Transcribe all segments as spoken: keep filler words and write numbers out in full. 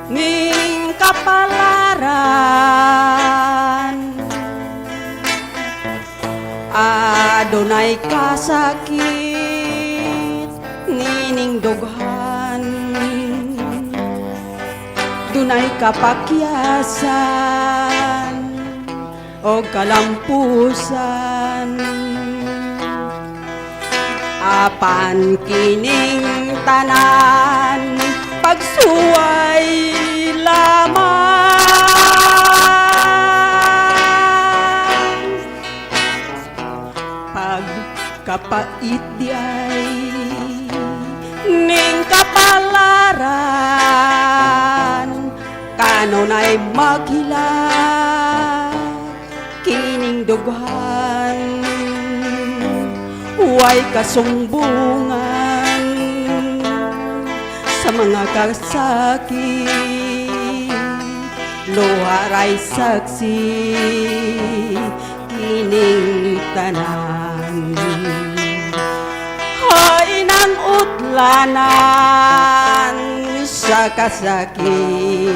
Ning kapalaran, adunay kasakit nining dughan, dunay kapakyasan o kalampusan. Apan kining tanan pagsuway lamang. Pagkapait diay ning kapalaran, kanunay maghilak kining dughan, way kasumbungan sa mga kasakit, luharay saksi kining tanan. Hain ang utlanan sa kasakit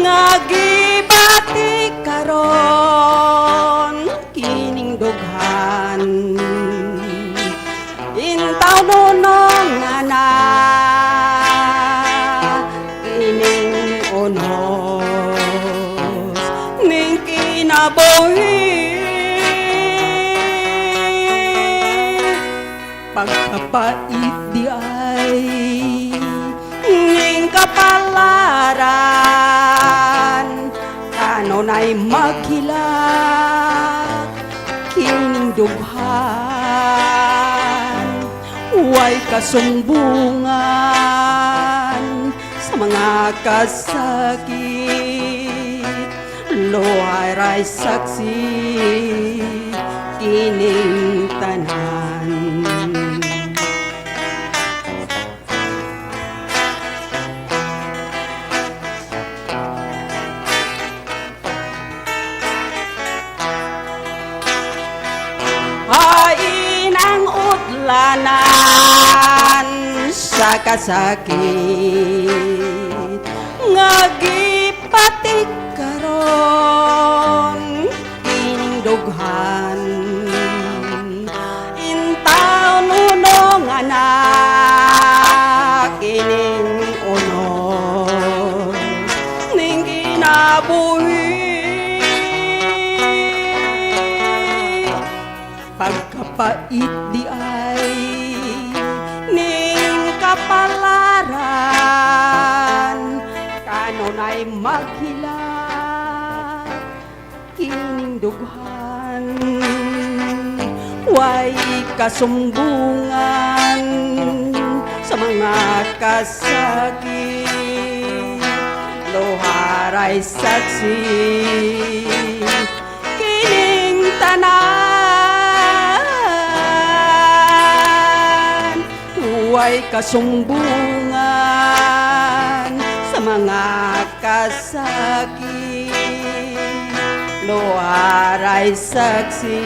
nga gibati karon kining dughan. Intaw nunong ana kining unos ning kinabuhi. Pagkapait diay ning kapalaran, kanunay maghilak kining dughan, way kasumbungan sa mga kasakit, luharay saksi kining tanan. Hain ang utlanan sa kasakit nga gipati karon kining dughan. Intaw nunong ana kining unos ning kinabuhi. Pagkapait diay ning kapalaran, kanunay maghilak kining dughan, way kasumbungan sa mga kasakit, luharay saksi kining tanan, way kasumbungan sa mga kasakit, luharay saksi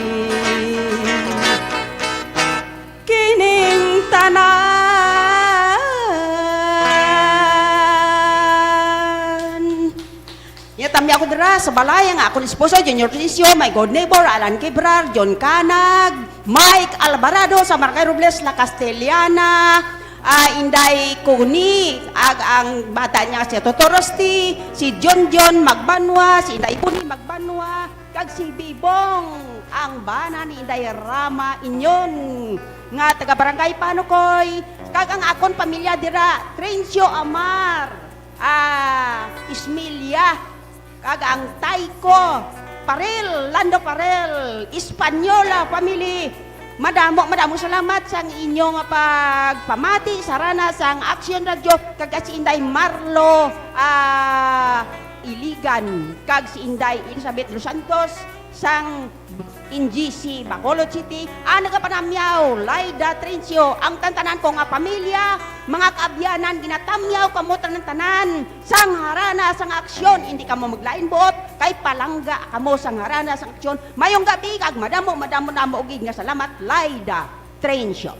kining tanan. Nya, tamya ko dira sa balay ang akon esposo, Junior Tricio, my good neighbor, Alan Quebrar, John Canag, Mike Alvarado sa Barangay Robles, La Castellana, ah, Inday Kuni, ag ang bata niya si Toto Rosti, si John John Magbanwa, si Inday Kuni Magbanwa, kag si Bibong, ang bana ni Inday Rama Inyon, nga taga Barangay Panukoy, kag ang akon pamilya dira, Trencio Amar, ah, Ismelia, kag ang Tayko Parel, Lando Parel, Española family. Madamo, madamo salamat sang inyo nga pagpamati sa harana sang Aksyon Radyo, kag si Inday Marlo, ah, Iligan, kag si Inday Elizabeth Los Santos sang N G C, Bacolod City, ang nagapanamyaw, Laida Trencio, ang tantanan ko nga pamilya, mga kaabyanan, ginatamyaw kamo tanan-tanan sang harana sang Aksyon, hindi kamo maglain buot, kay palangga kamo sang harana sang Aksyon. Mayong gabi, kag madamo, madamo, madamo gid nga salamat, Laida Trencio.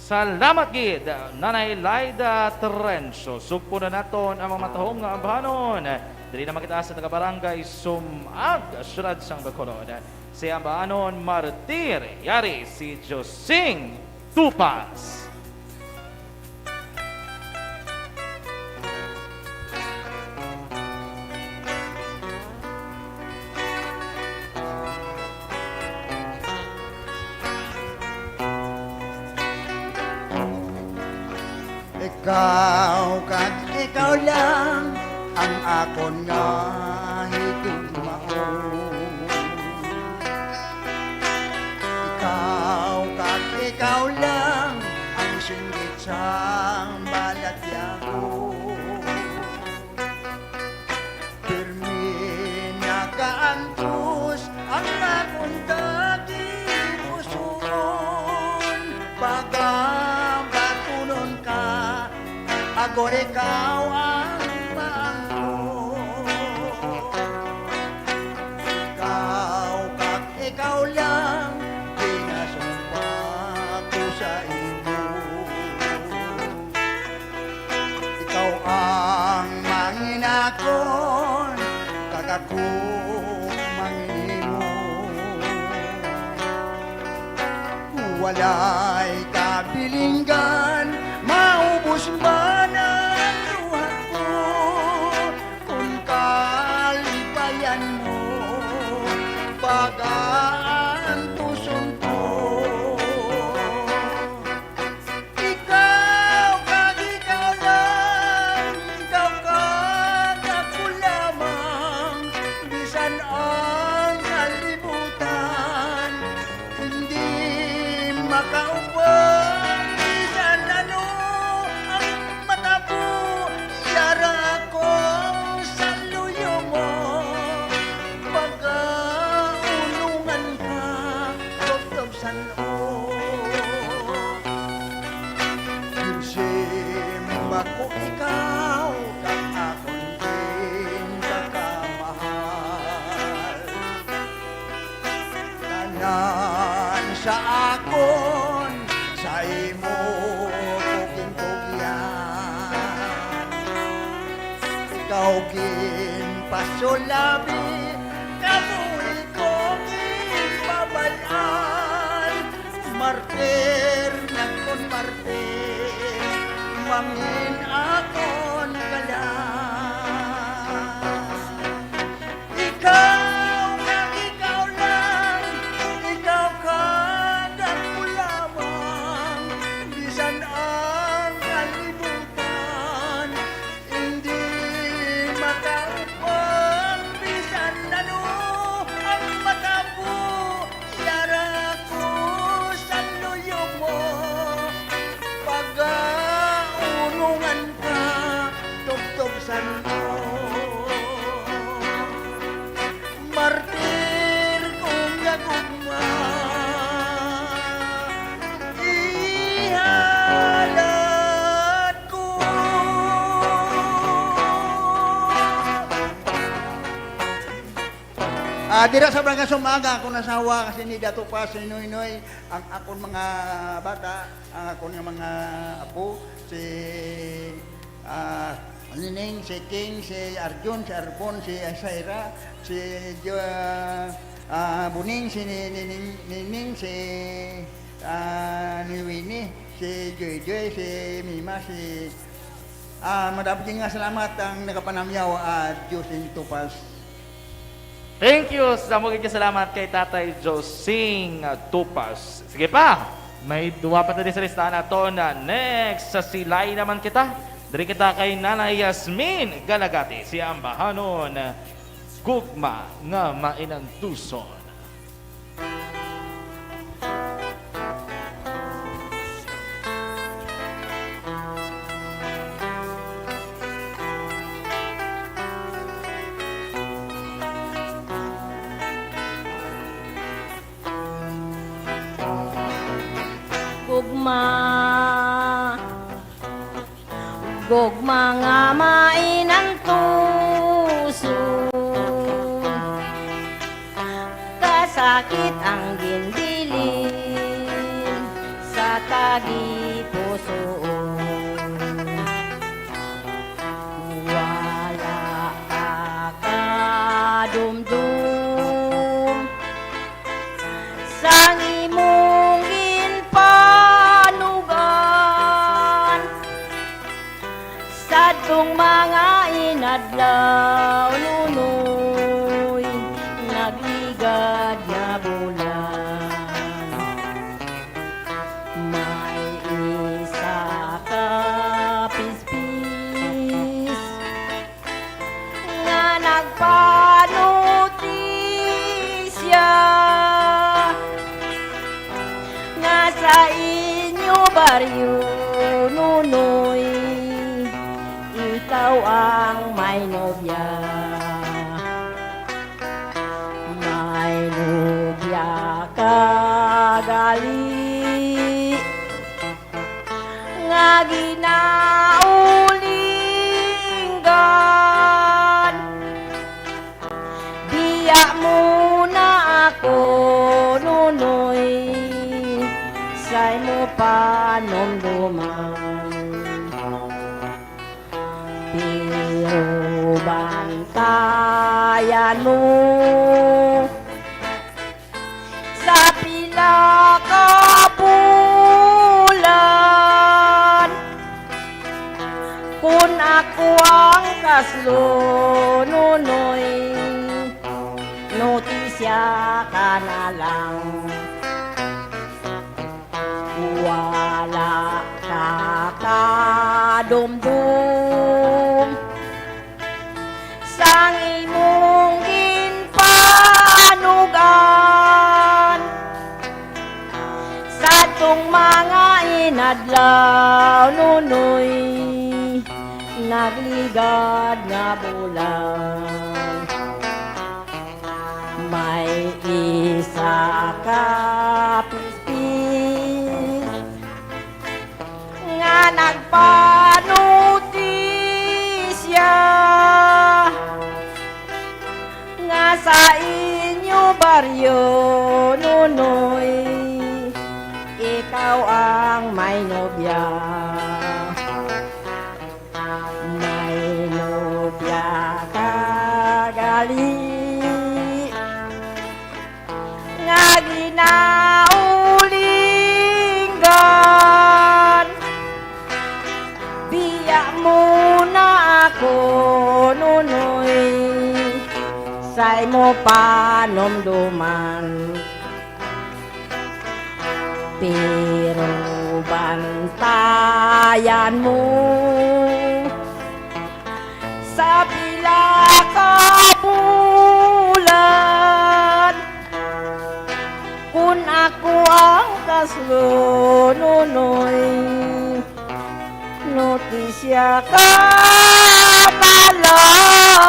Salamat gid, Nanay Laida Terencio. Sugpo na naton ang mga matahong nga ambahanon. Diri naman kita sa taga Barangay Sumag, Siyudad sang Bacolod. Si ambahanon Martir, yari si Josing Tupas. Ikaw kag ikaw lang ang akon nga higugmaon. Ikaw kag ikaw lang ang singgit sang balatyagon. Pirmi nakaantos ang akon tagipusoon. Pagabatunon ka, agod ikaw ang maangkon. Ikaw kag ikaw lang, ginasumpa ko sa imo. Ikaw ang mangin akon, kag ako mangin imo. Walay kabilinggan, maubos man ang luha ko. Kon kalipayan mo, pagaantuson ko. Ikaw kag ikaw lang, ikaw kag ako lamang, bisan ang kalibutan hindi makaupod, bisan ano ang matabo, yara ako sa luyo mo. Pagaunungan ka, tubtob san-o. Ginsimba ko ikaw kag akon ginpakamahal. Tanan sa akon, sa imo ko ginkugyan. Ikaw ginpasulabi, kabuhi ko ginpabal-an. Martir, nakon martir, mangin akon ka lang. Ikaw kag ikaw lang, ikaw kag ako lamang, bisan ang kalibutan hindi makaupod, bisan ano ang matabo, yara ko sa luyo mo. Pagaunungan ka, tubtob san-o. Martir kong gagugma, ihalad ko. Ah, dira sa Barangay Sumag, akon asawa, si Nida Tupas, si Noynoy, ang akon mga bata, ang akon nga mga apo, si, ah, Nining, si King, si Arjun, si Arbon, si Saira, si Jo-, ah, Buning, si Ni-, Nining, Nining, si, ah, ni Winnie, si Joy Joy, si Mima, si, ah, madamo gid nga salamat ang nagapanamyaw, ah, Josing Tupas. Thank you. Sa mo gid salamat kay Tatay Josing, ah, Tupas. Sige pa, may duwa pa tadi sa listahan nato na next sa Silay naman kita. Diri kita kay Nanay Yasmin Galagati, si ambahanon, Gugma nga Mainantuson. Gugma, gugma nga mainantuson, kasakit ang ginbilin sa tagi Kung mga inadlaw, Nunoy, nagligad nga bulan, may isa ka pispis nga nagpanotisia nga sa inyo baryo, Nunoy, ikaw ang may nobya. May nobya ka gali nga ginaulingan. Biya mo na ako, Nunoy, sa imo panumduman. Pero bantayan mo sa pila ka bulan, kun ako ang kaslo, Nunoy, notisya ka na lang. Wala ka kadumdom sang imong ginpanugan. Sadtong mga inadlaw, Nunoy, nagligad nga bulan, may isa ka pispis nga nagpanotisia nga sa inyo baryo, Nunoy, ikaw ang may nobya. May nobya ka gali nga ginaulingan. Biya mo na ako, Nunoy, sa imo panumduman. Pero bantayan mo sa pila ka bulan, kun ako ang kaslo, Nunoy, notisya ka na lang.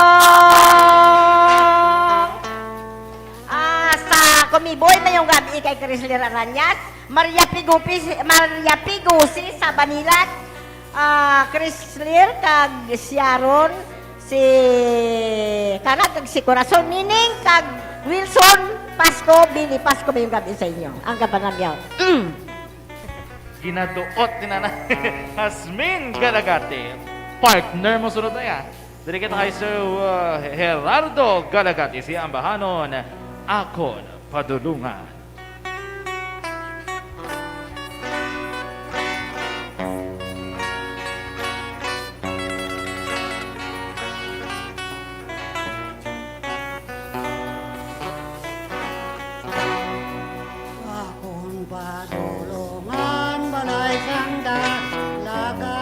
Ah, sa Kumiboy, mayong gabi kay Crisler Arañas, Maria Pigupi, Maria Pigusi sa Banilat, ah, Crisler kag Sharon, si Kana kag si Corazon, Nining kag Wilson, Pasko, Billy, Pasko, mayong gabi sa inyo. Ang kapanamyaw. Mm. Ginaduot ni Nanay Jasmine Galagati. Partner mo sunod na yan. Diri kita kay Sir, uh, Gerardo Galagati, si ambahanon, Akon Padulungan. Akon padulungan, balay sang dalaga.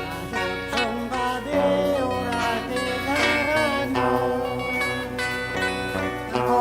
Asot sang gabi, oras di karano. Ako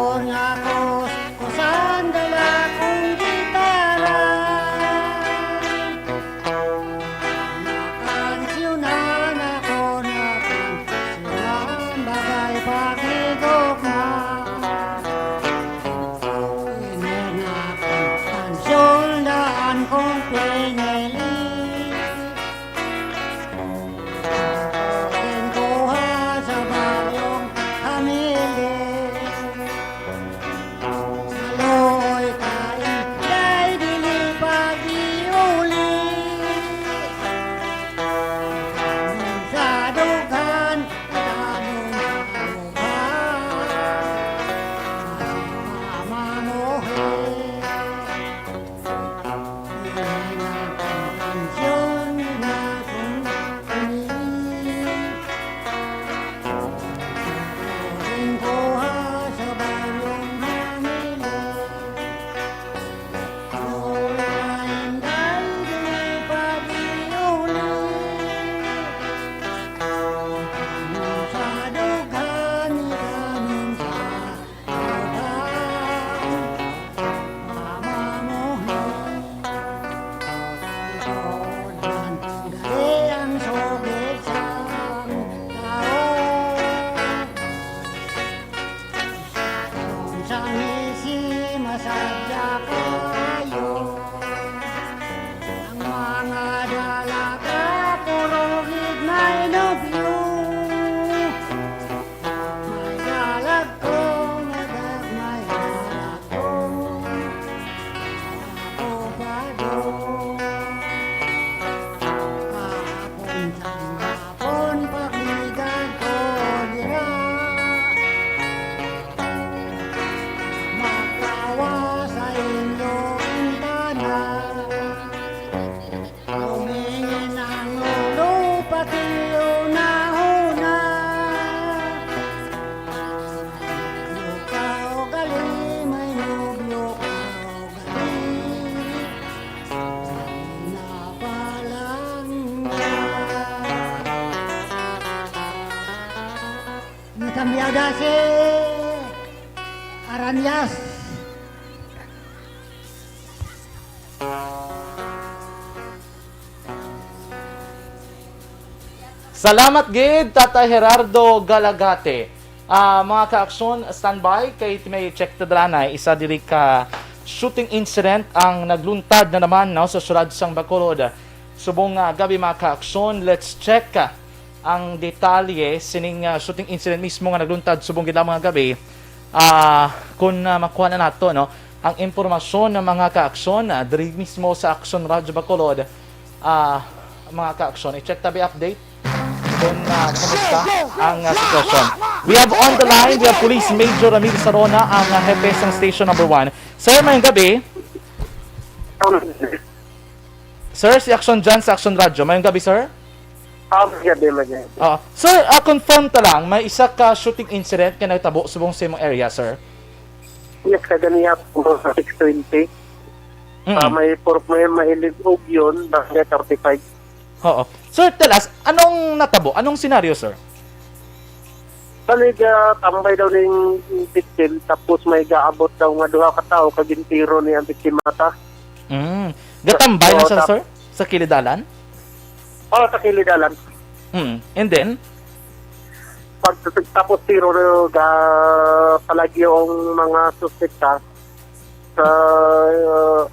Cambiada si Aranyas. Salamat gid, Tatay Gerardo Galagate. Ah, mga ka-aksyon, standby kay may check ta dala na isa diri ka shooting incident ang nagluntad na naman, no, sa siyudad sang Bacolod. Subong nga gabi, mga ka-aksyon, let's check, ah, ang detalye sining, ah, shooting incident mismo nga nagluntad subong gid lamang nga gabi. Ah, kung, ah, makuha na nato, no, ang impormasyon ng mga ka-aksyon, ah, diri mismo sa Aksyon Radyo Bacolod, ah, mga ka-aksyon, i-check tabi update kung, ah, kumusta ang, ah, sitwasyon. We have on the line, we have Police Major Ramil Sarona, ang, ah, hepe sang Station Number One. Sir, mayong gabi. Sir, si Aksyon dyan sa Aksyon Radyo. Mayong gabi, sir. Ah, maganda, maganda. Ah, sir, ah, confirm ta lang, may isa ka shooting incident nga nagtabo subong sa imong area, sir? Yes, kaganiya po sa six twenty. Mm. Ah, may por may mailig og yun, barangay thirty-five. Oo. Sir, tell us, anong natabo? Anong senaryo, sir? Bali, ah, tambay daw ning victim, tapos may gaabot daw nga duha ka tao, kagintiro ni ang biktima ta. Mm. Gatambay lang Oo, sa, tap- sir? Sa kilid dalan? Oh, sa kilid dalan. Mm. And then? Pag tapos tiro, ga palagyo ang mga suspek ta sa uh,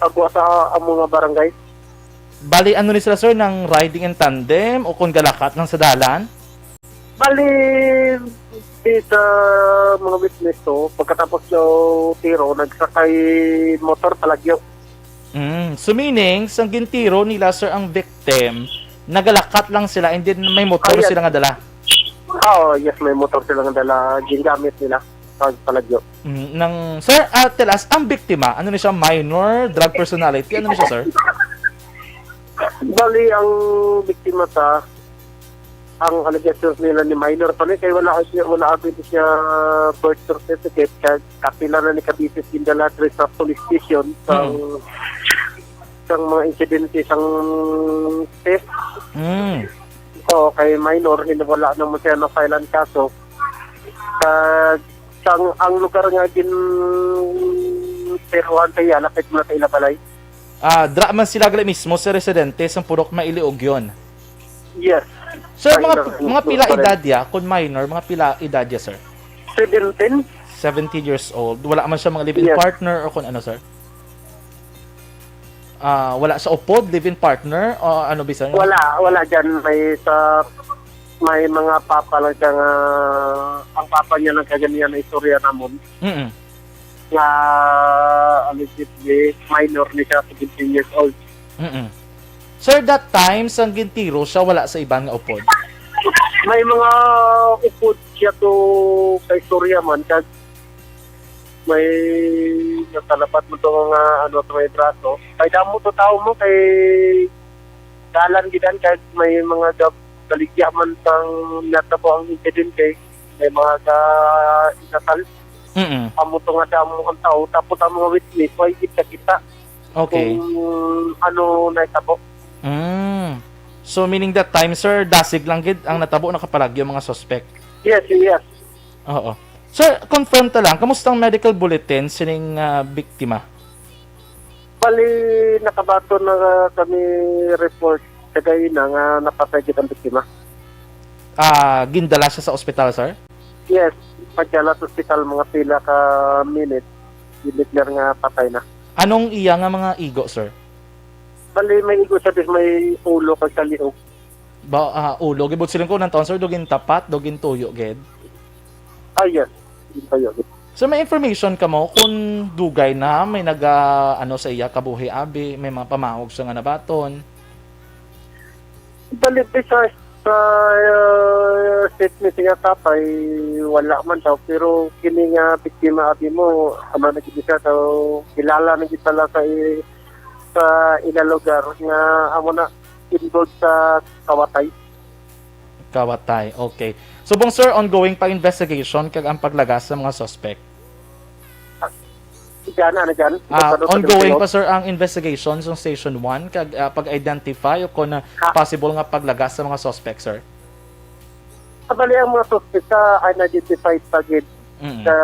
agwa sa among nga barangay. Bali, ano ni sila, sir, nang riding in tandem o kung galakat lang sa dalan? Bali, di sa mga witness to, pagkatapos daw tiro, nagsakay motor palagyo. Mm. So meaning, sang gintiro nila, sir, ang victim, nagalakat lang sila and then may motor Ayan. sila nga dala. Oo, yes, may motor sila nga dala, gingamit nila pag palagyo. Mm. Nang, sir, ah, tell us, ang biktima, ano ni siya, minor, drug personality, ano ni siya, sir? Bali, ang biktima ta, ang allegations nila ni minor pa ni, kay wala siya, wala agad siya birth certificate, kay kapila na ni kabisis gindala diri sa police station sang, Hmm. sang mga insidente sang test. Mm. Oo, kay minor, hindi, wala naman siya na-file ang kaso. Kag sang ang lugar nga gin tiruhan sa iya, lapit mo na sa ila balay. Ah, dra man sila gali mismo sa residente sa Purok Mailiog yun. Yes. Sir, Ay, mga, naka- mga pila correct. Edad ya? Kung minor, mga pila edad ya, sir? Seventeen? Seventeen years old. Wala man siya mga live-in Yes. Partner o kung ano, sir? Ah, wala sa upod, live-in partner o ano bisan? Wala, wala dyan. May sa, may mga papa lang siya nga, ang papa niya lang kaganiya na istorya namon. Mm. Nga allegedly minor ni siya, seventeen years old. Mm. Sir, that time, sang gintiro siya, wala sa iban nga upod? May mga upod siya to sa istorya man, kag may natalapat mo to nga ano sa may braso. Kay damo to tao mo kay dalan gidan kay may mga gab baligya man sang natabo ang incident kay may mga ga inasal. Mm. Amo to nga damo ang tao tapos ang mga witness way kita kita Okay. Kung ano na itabo. Mm. So meaning that time, sir, dasig lang gid ang natabo, nakapalagyo ang mga suspect. Yes, yes. Oo. Sir, confirm ta lang, kamusta ang medical bulletin sining, ah, biktima? Bali, nakabaton na kami report kagaina nga napatay gid ang biktima. Ah, gindala siya sa ospital, sir? Yes, pagdala sa ospital mga pila ka minutes, gideclare nga patay na. Anong iya nga mga igo, sir? Bali, may igo siya, may ulo kag sa liog. Ba, ah, ulo, gibot siling ko ng taon, sir, dugin tapat, dugin tuyo, gid. Ah, yes. Yun pa yun. So may information ka mo kung dugay na may naga, ano, sa iya kabuhi abi, may mga pamawag siya nga nabaton? Bali, sa, sa uh, statement niya tatay, wala man daw. Pero kini nga biktima abi mo, ama na gid siya, so kilala na gid pala sa i- sa ila lugar nga amo na involved sa kawatay. Kawatay, okay. Subong, sir, ongoing pa investigation kag ang paglagas sa mga suspect? Diyan, ano dyan? Ah, Ano sa ongoing Pilipinas? Pa, sir, ang investigation sa Station one kag, ah, pag-identify o kung, ah, Ha? Possible nga paglagas sa mga suspect, sir? Bali, ang mga suspect sa unidentified pa gid. Mm. Sa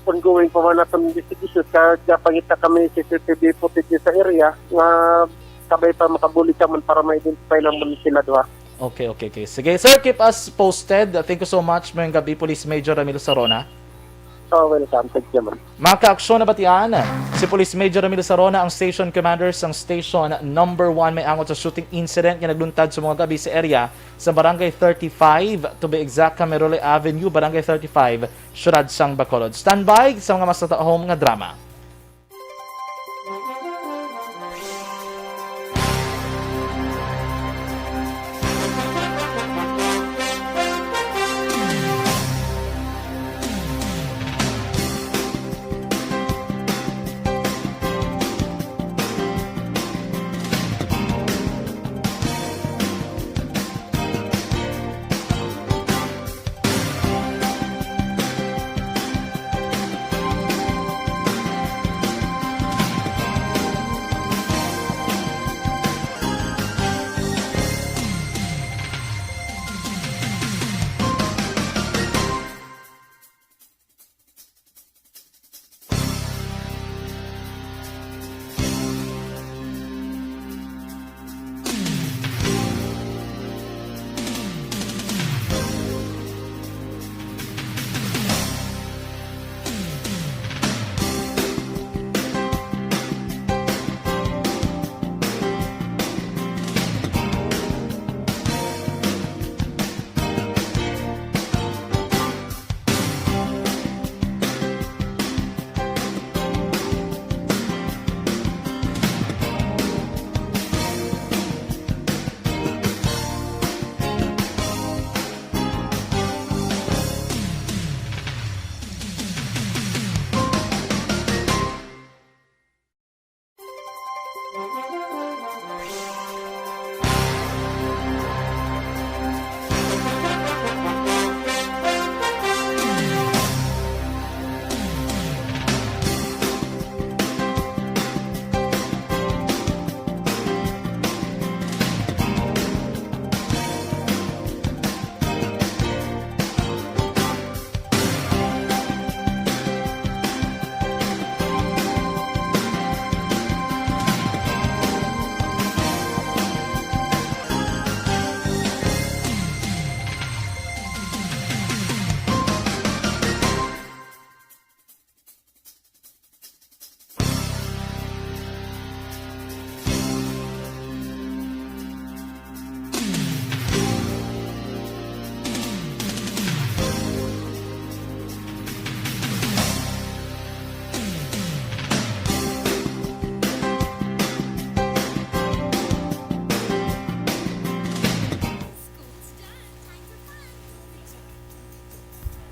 ongoing pa man naton investigation, sa gapangita kami C C T V footage sa area nga sabay pa makabulig ka man para ma-identify lang man sila duha. Okay, okay, okay. Sige, sir, keep us posted. Thank you so much. Mayong gabi, Police Major Ramil Sarona. Oh, welcome. Thank you, man. Mga kaaksyon, nabatian si Police Major Ramil Sarona, ang station commander sang station number one, may angot sa shooting incident nga nagluntad sa mga gabi sa area sa Barangay thirty-five, to be exact, Camerole Avenue, Barangay thirty-five, Siyudad sang Bacolod. Standby sa mga mas natahom nga drama.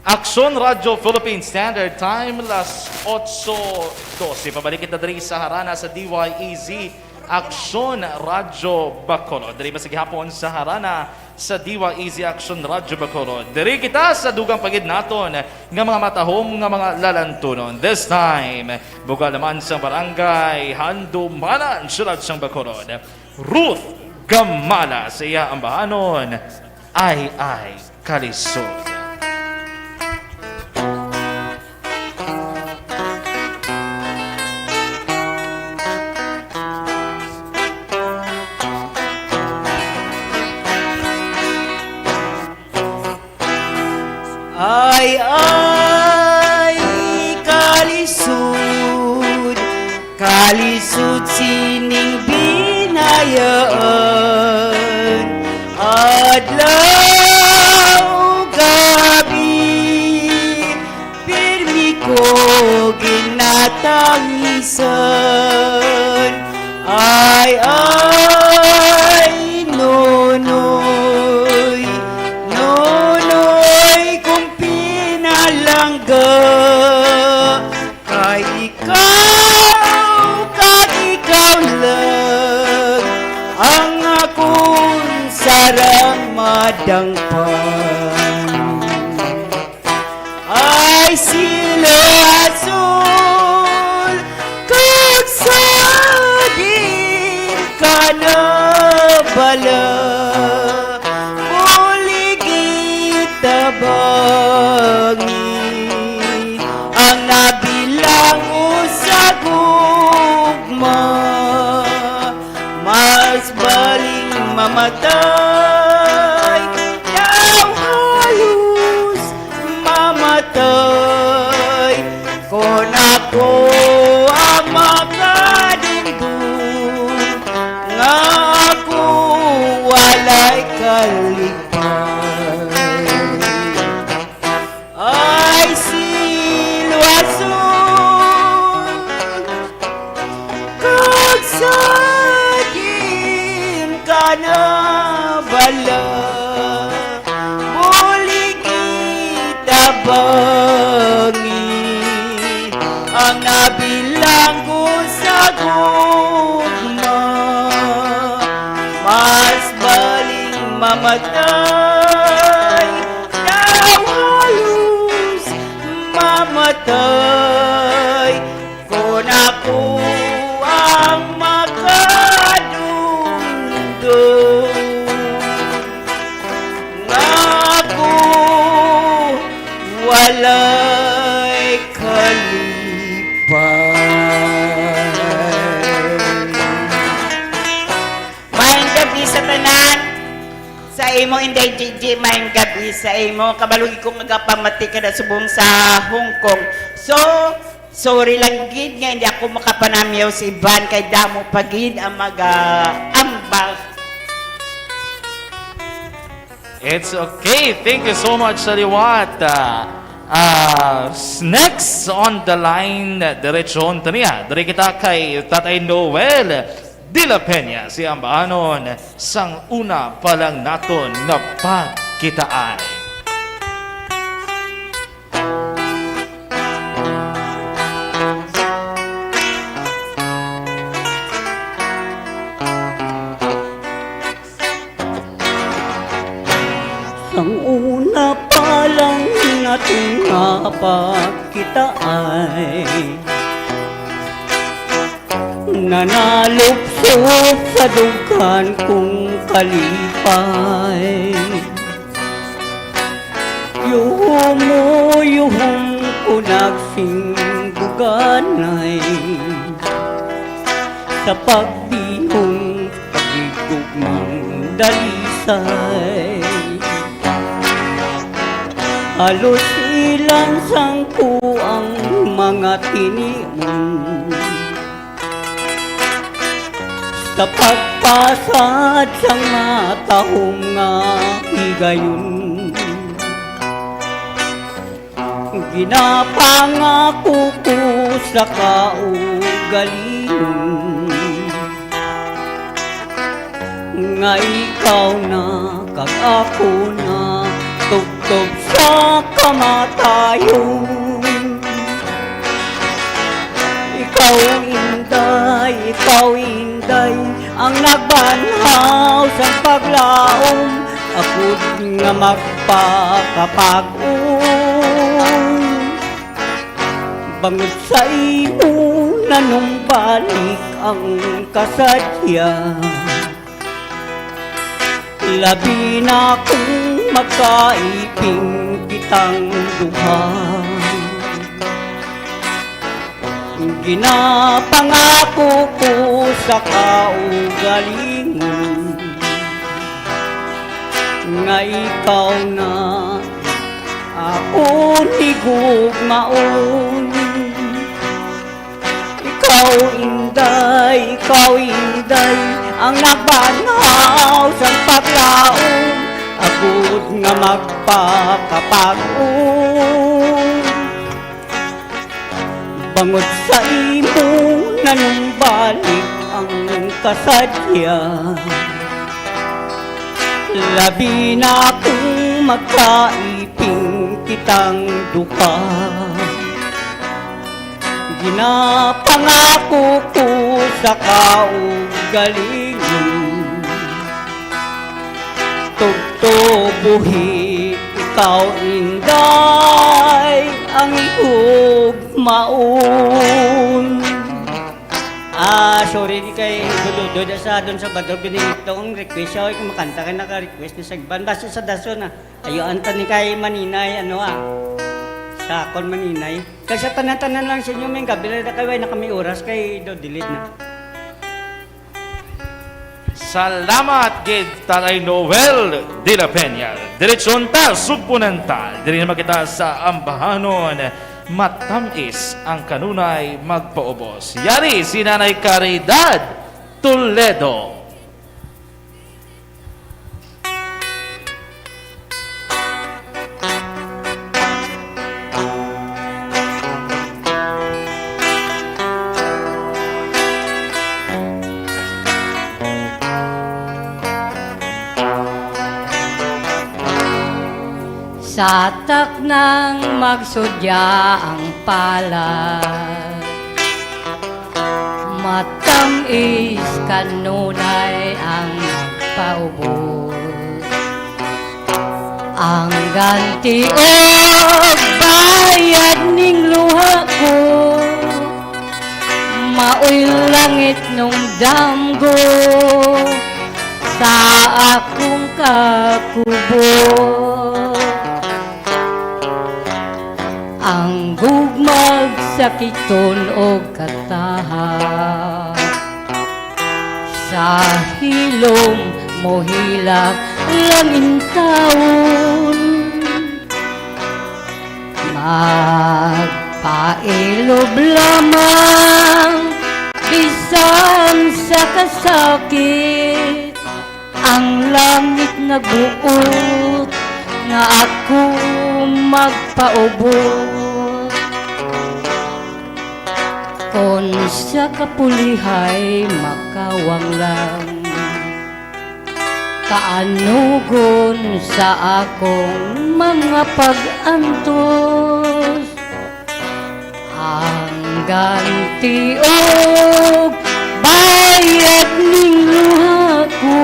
Aksyon Radyo Philippine Standard Time, las otso dose. Pabalik kita diri sa harana sa D Y E Z, Aksyon Radyo Bacolod. Diri ba sa gihapon sa harana sa D Y E Z Aksyon Radyo Bacolod. Diri kita sa dugang pa gid naton nga mga matahom nga mga lalantunon. This time, bugal naman sa barangay Handumanan, siyudad sang Bacolod. Ruth Gamala sa iya ambahanon, Ay Ay Kalisod. Ay, ay, kalisod, kalisod sining binayaan. Adlaw, gabi, pirmi ko ginatangisan. Ay, ay, Nonoy, Nonoy, kung pinalangga, kay ikaw, kag ikaw lang, ang akon sarang madangpan. Ay, silo asul, kag sa diin ka nabala, mamatay, daw halos mamatay, kon ako ang makadungdong, nga ako walay kalipay. Ay, silwason, kag sa diin ka nabala, bulig itabangi ang nabilanggo sa gugma. Mas baling mamatay, daw halos mamatay, kon ako ang makadungdong, nga ako walay kalipay. Maayong gabi sa tanan. Sa imo, Inday Gigi, maayong gabi sa imo. Kabalo gid ko nga gapamati ka na subong sa Hong Kong. So, sorry lang gid nga hindi ako makapanamyaw sa iban kay damo pa gid ang mag-aambak. It's okay. Thank you so much sa liwat. Ah, ah, s-, next on the line, diretso ta niya. Diri kita kay Tatay Noel de la Peña, si ambaanon sang una pa lang naton nga pagkitaay. Sang una pa lang naton nga pagkitaay, nanalupsop sa dughan kong kalipay. Yuhom mo, yuhom ko nagsingguganay sa pagbinong paghigugmang dalisay. Halos ilang sangko ang mga tinion sa pagpasad sang matahom nga higayon. Ginapangako ko sa kaugalingon nga ikaw na kag ako na tubtob sa kamatayon. Ikaw, Inday, ikaw, Inday, ang nagbanhaw sang paglaom, ako nga magpakapag-on. Bangod sa imo nanumbalik ang kasadya, labi na kung magkaiping kitang duha. Ginapangako ko sa kaugalingon nga ikaw na akon higugmaon. Ikaw, Inday, ikaw, Inday, ang nagbanhaw sang paglaom, agud nga magpakapag-on. Bangod sa imo nanumbalik ang kasadya, labi na kung magkaiping kitang duha. Ginapangako ko sa kaugalingon tubtob buhi, ikaw, Inday, ang higugmaon. Ah, sorry ni kay Dudod sa Don Salvador Benedicto ang request siya. Oy, kung makanta ka, naka-request na sa iban. Basta sa dason, ah. Ayo, anto ni kay Maninay, ano, ah. Sa akon, Maninay. Kay sa tanan-tanan lang sa inyo, may gabi na kayo, ay na kami oras kay do delete na. Salamat gid, Tatay Noel de la Peña. Diretsyon ta, sugpunan ta. Diri naman kita sa ambahanon, matamis ang kanunay magpaubos. Yari si Nanay Caridad Toledo. Sa taknang magsudya ang palad, matamis kanunay ang paubos. Ang ganti og bayad ning luha ko, maoy langit nung damgo sa akong kakubo. Ang gugmag sakiton og kataha, sa hilom mohilak lang intawon. Magpailob lamang bisan sa kasakit, ang langit nagbuot nga ako magpaubos. Kon sa kapulihay makawang lang, kaanugon sa akong mga pag-antos. Ang ganti og bayad ning luha ko,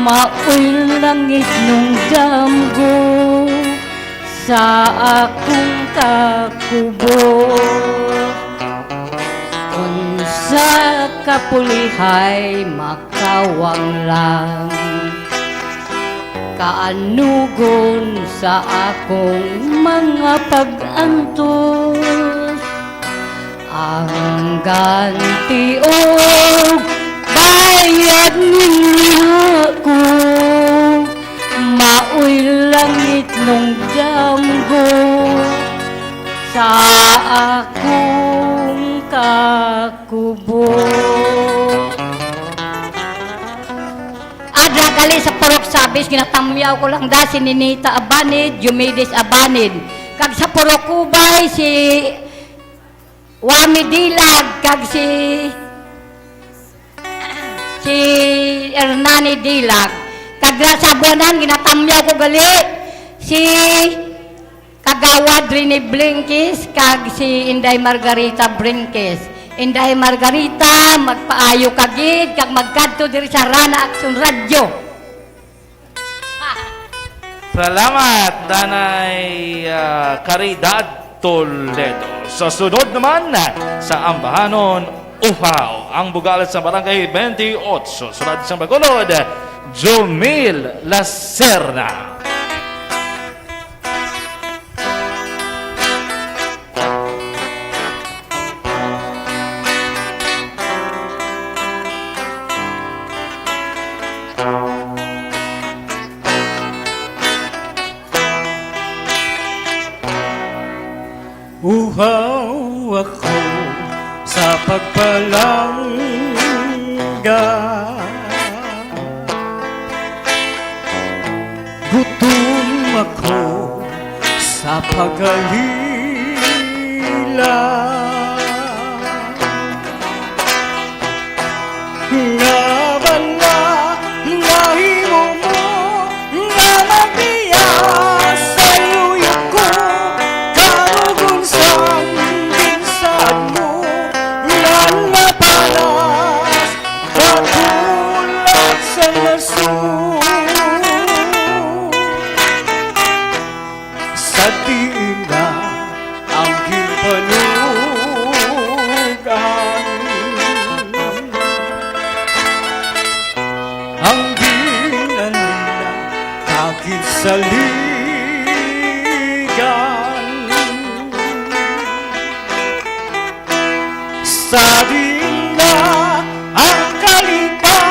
maoy langit nung damgo sa akong kakubo. Kon sa kapulihay makawang lang, kaanugon sa akong mga pag-antos. Ang ganti og bayad ning luha ko, maoy langit nung damgo sa akong kakubo. Adra gali sa Purok Sabis, ginatamyaw ko lang da si Ninita Abanid, Diomedes Abanid. Kag sa Purok Kubay, si Wami Dilag, kag si, si Hernani Dilag. Kag sa Buanan, ginatamyaw ko gali si Kagawad Rene Brinquez kag si Inday Margarita Brinquez. Inday Margarita, magpaayo ka gid kag magkadto diri sa Rana Action Radio. Salamat, Nanay, ah, Caridad Toledo. Sa sunod naman, sa ambahanon, Uhaw, ang bugal sa Barangay twenty-eight, sulod sang Bacolod, Jomil Lacerna. Uhaw ako sa pagpalangga. Gutom ako sa pag-alila. Nga bala nahimo mo nga magbiya sa luyo ko, kalugon sang binsad mo nga napalas, katulad sang nasud. Sa diin na ang ginpanugan, ang ginanina kag ginsaligan. Sa diin na ang kalipay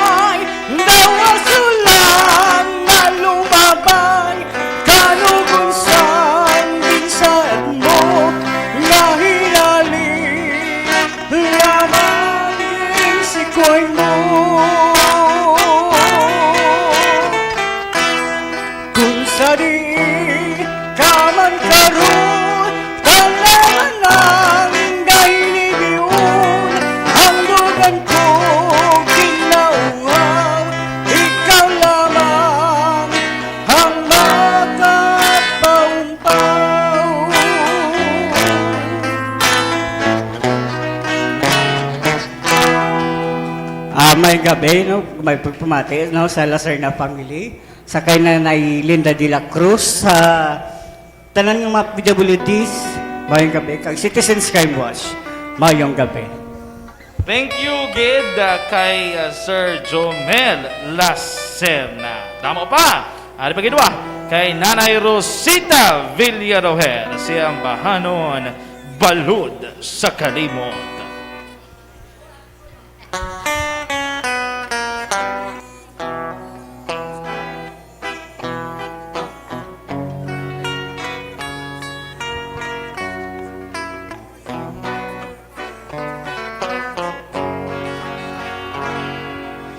Koy mo, kung sa diin ka man karon, tanan ang gahilibion, ang dugan ko ginauhaw, ikaw lamang ang makapaumpaw. Ah, may gabi, no? May pagpamati, no, sa Lacerna family, sa kay Nanay Linda de la Cruz, sa tanan ng mga P W Ds, mayong gabi, kag Citizens Crime Watch, mayong gabi. Thank you gid, ah, kay, ah, Sir Jomel Lacerna. Damo pa, ari pa gid wa, kay Nanay Rosita Villaroel, siya ang bahanon, Balod sa Kalimot.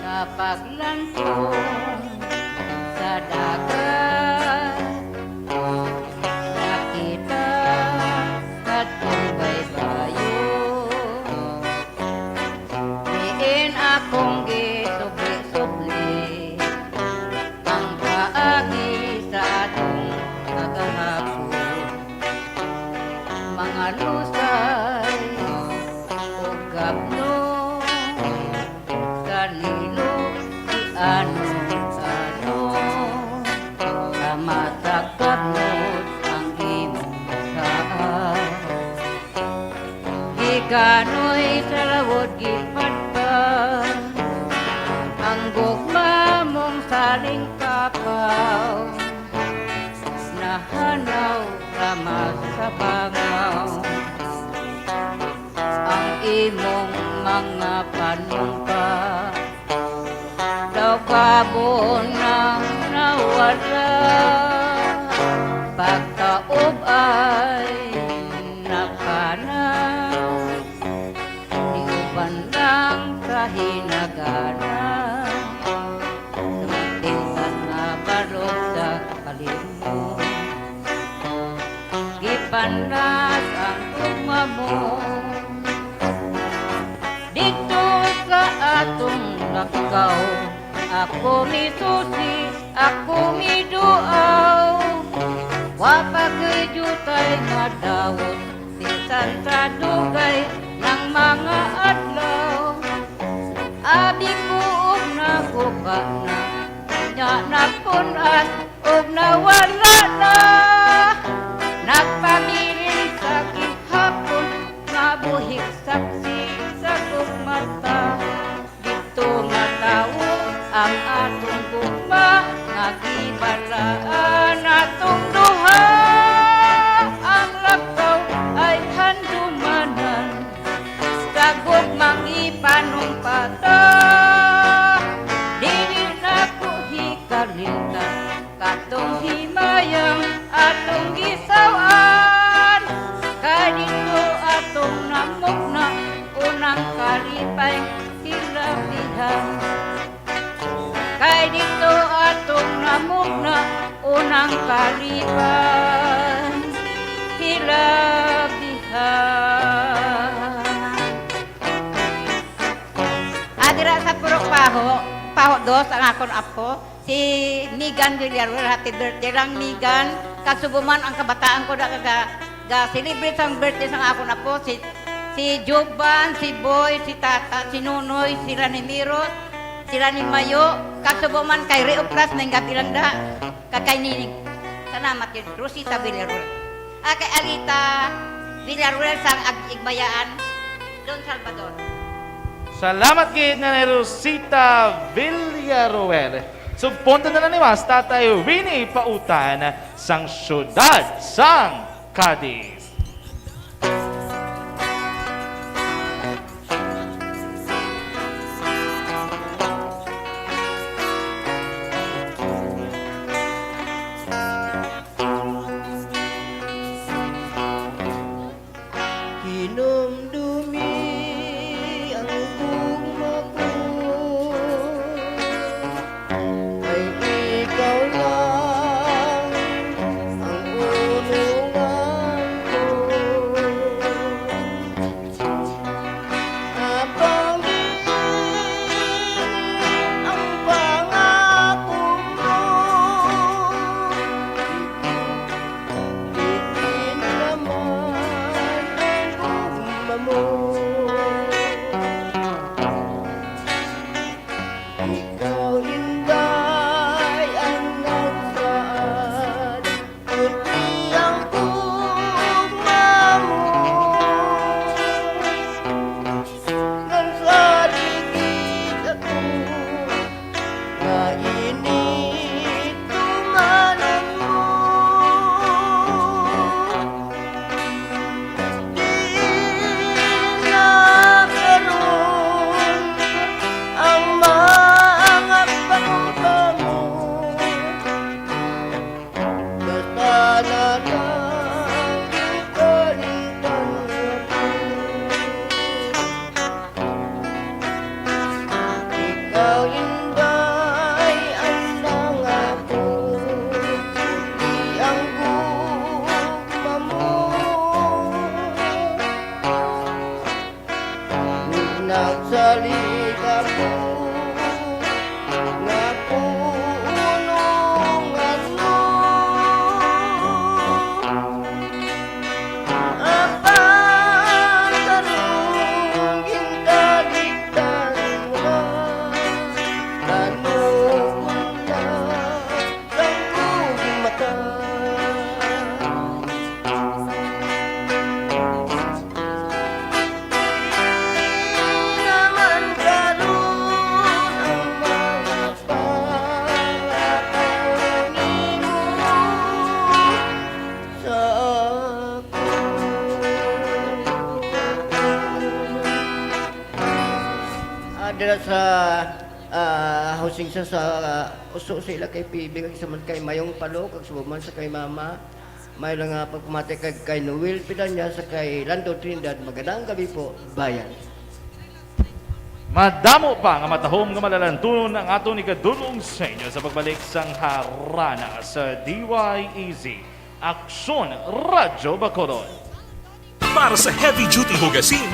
Sa paglanton sa dagat, nakita kadtong baybayon, diin akong gisubli-subli ang paagi sa atong kagahapon. Mga lusay ug gabno, kanilo di ano-ano, sa matag gabnot ang imong saad. Gikanoy sa lawod gipadpad ang gugma mong salingkapaw. Nahanaw rama sa bangaw ang imong mga panungka. Daw gabon nang nawala, pagkaubay nakana. Niuban lang sa hinagana, sa matintas nga barog sa kalimot. Gipanlas ang gugma mo didto sa atong lakaw. Ako misusi, ako miduaw. Wa pa gid jutay nga daot, bisan sa dugay ng mga adlaw. Abi ko og naguba na, nya napun-an og nawala na. Nagpabilin sa gihapon nga buhik saksi sa gugma ta. Didto matawo ang atong gugma nga gibalaan natong duha. Ang lakaw ay handumanan sa gugmang ipanumpata. Dili nako hikalimtan katong himayang atong gisaw-an, kay didto atong namugna unang kalipay hilabihan. Kay didto atong namugna unang kalipay hilabihan. Ah, dira sa Purok Paho, Paho dos, ang akon apo, si Megan Villaruel. Happy birthday lang, Megan. Kag subong man ang kabataan ko na ga, ga-celebrate sang birthday sang akon apo, si, si Jovan, si Boy, si Tata, si Nonoy, si Ranimeros, si Ranimayo, kag subong man kay Ray Opras, may gabi lang da. Kag kay Nining. Salamat gid, Rosita Villaruel. Ah, kay Alita Villaruel sang Ag-, Igbayaan, Don Salvador. Salamat gid, Nanay Rosita Villaruel. Sugpon ta na lang ni Mas Tatay Winnie Pautan sang siyudad sang Cadiz. Hinumdumi ang gugma ko Sa, ah, housing sa, sa, ah, Uso sa ila kay P B, kag sa man kay Mayong Palo, kag sa man sa kay Mama. May lang nga pagpamati kag kay Noel Pidanya sa kay Lando Trinidad. Magandang gabi po, bayan. Madamo pa nga matahom nga malalantunon ang aton igadul-ong sa inyo sa pagbalik sang Harana sa D Y E Z, Aksyon Radyo Bacolod. Para sa heavy duty hugasin,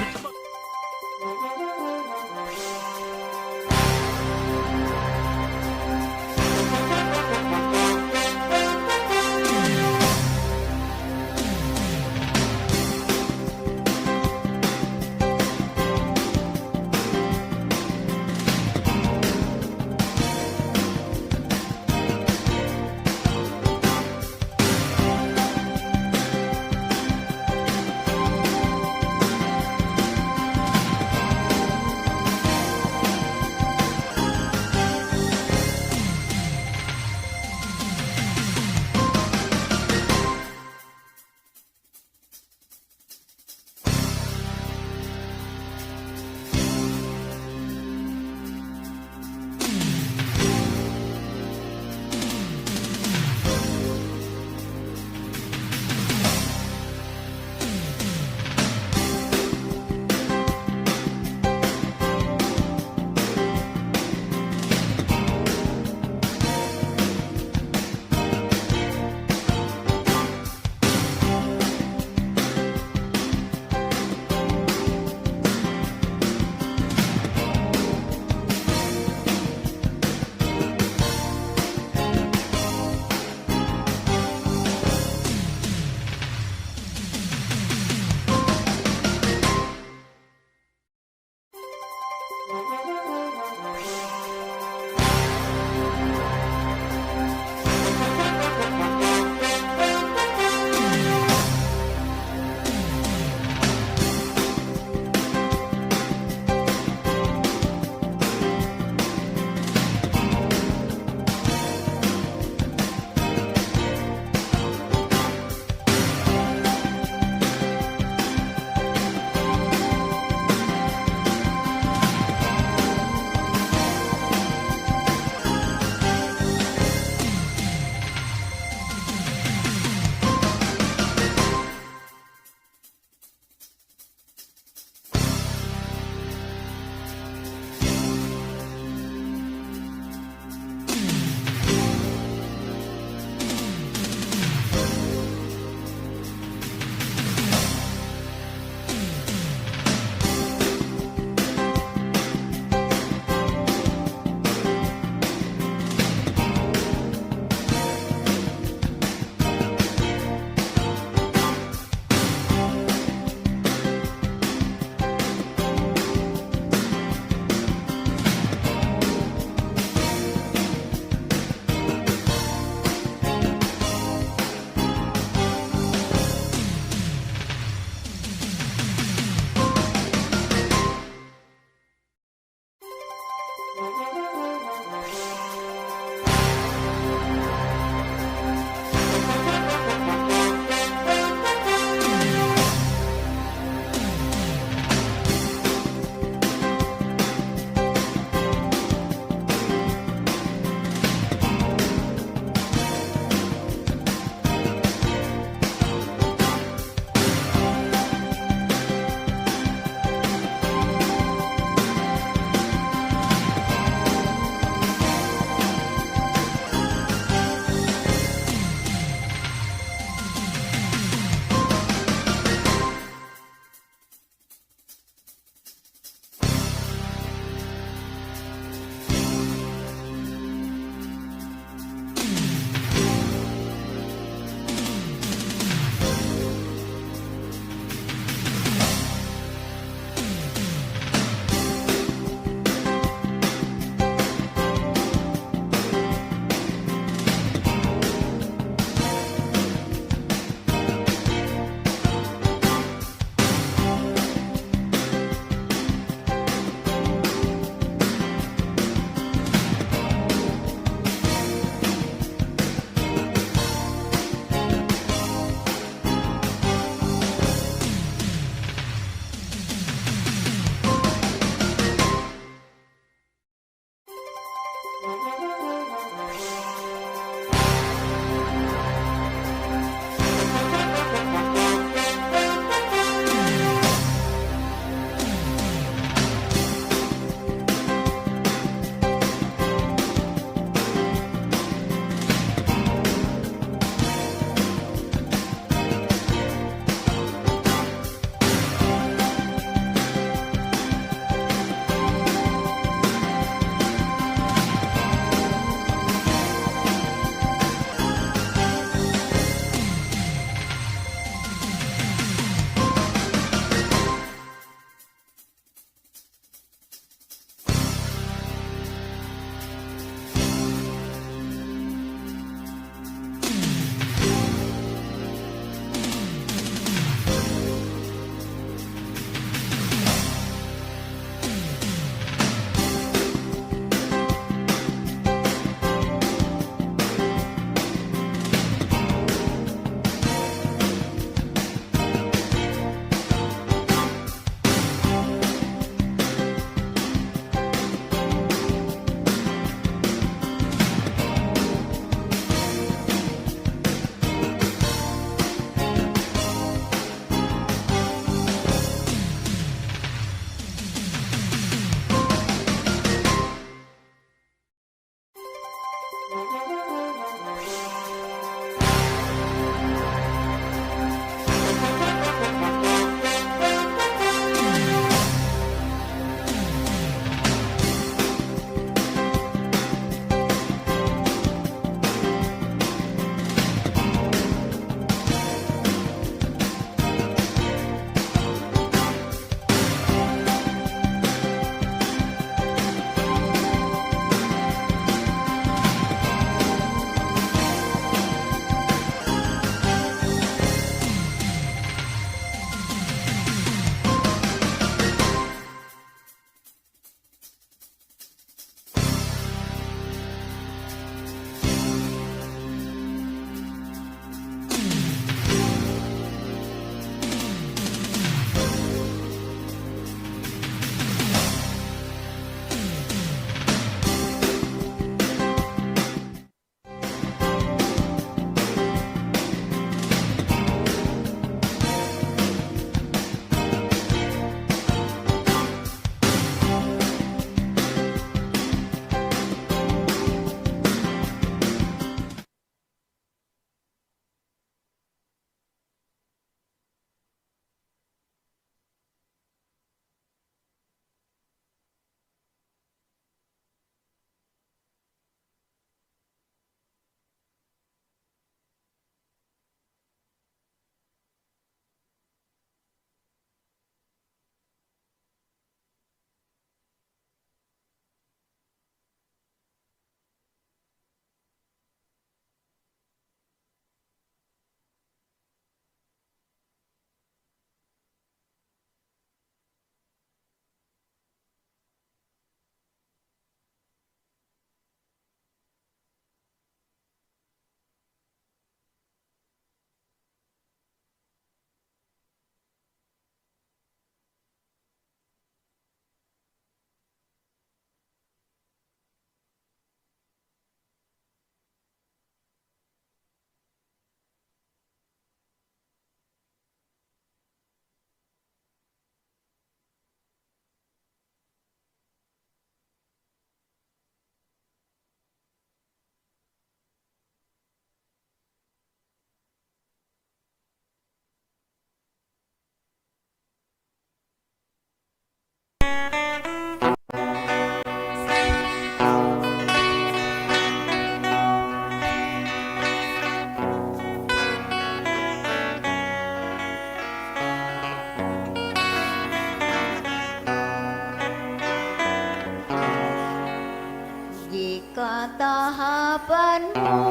Gikatahapan mo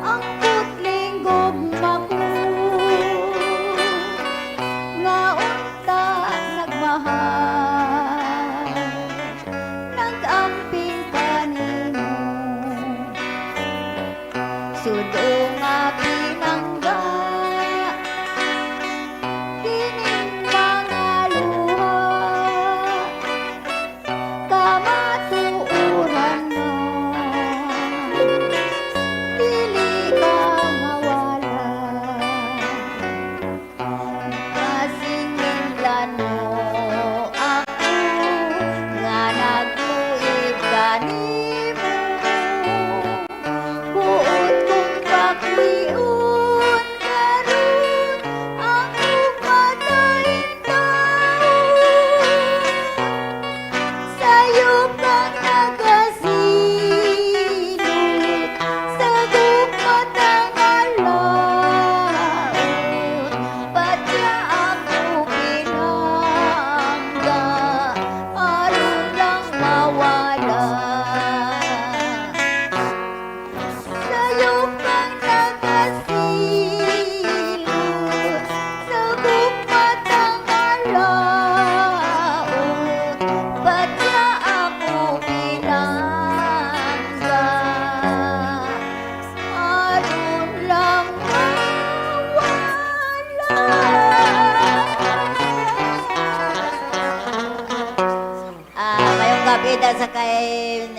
ang putling gugma ko, nga unta nagmahal, nag-amping kanimo. Sudo nga pinangga kining mga luha. Kamatuoran Buot kong pakwion karon ang pagmatayin tawo. Sayop kang nagasilot sa gugma nga laut. Patya ako pinangga aron lang mawala. Sayop kang nagasilot sa gugma nga laut, patya ako pinangga aron lang mawala. Ah, mayong gabi da sa kay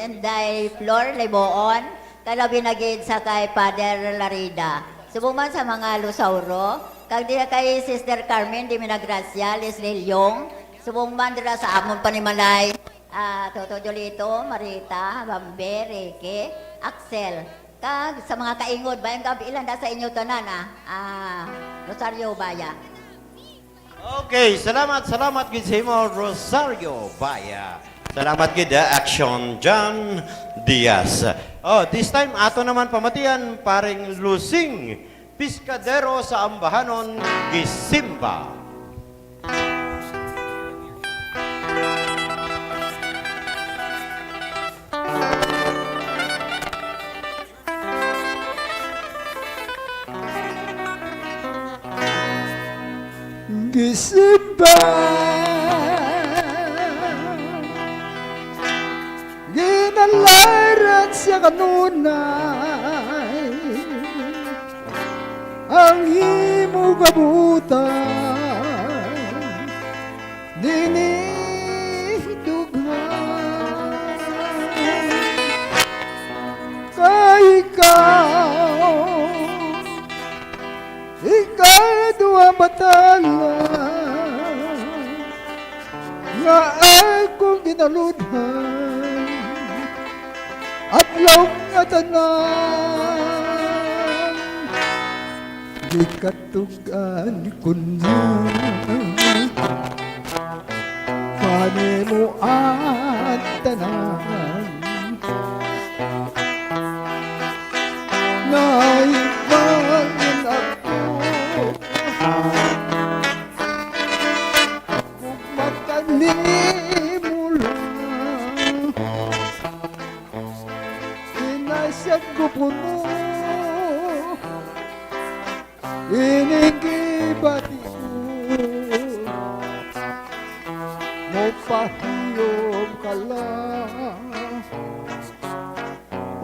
Inday Flor Liboon, kalabi na gid sa kay Father Larida. Subong man sa mga Lusauro, kag diha kay Sister Carmen Dimina Gracia, Leslie Leong, subong man dira sa amon panimalay, ah, Toto Jolito, Marita, Bambe, Ricky, Axel, kag sa mga kaingod, mayong gabi lang da sa inyo tanan, ah, ah, Rosario Baya. Okay, salamat, salamat gid sa imo, Rosario Baya. Salamat gid, ah, Action John Diaz. Oh, this time, ato naman pamatian, paring Lusing Piscadero sa Ambahanon, Gisimba. Gisimba, ginalaran siya kanunay ang imo kabutan. Dini dughan kay ikaw, ikaduha batala nga akong ginaludhan. Adlaw nga tanan, di katug-an kuno. Kanimo ang tanan, naibangon ako. Kung magkanimo lang, kinasag ko puno. Ining gibati ko, mopahiyom ka lang,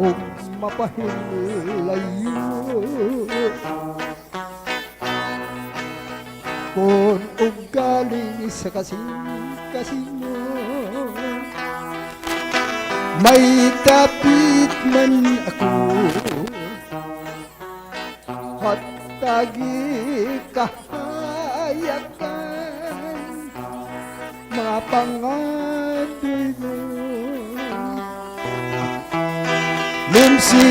ug mapahilayo. Kon ugaling sa kasing-kasing mo, may dapit man ako. Hatagi kahayagan, mga pangandoy mo. Limsi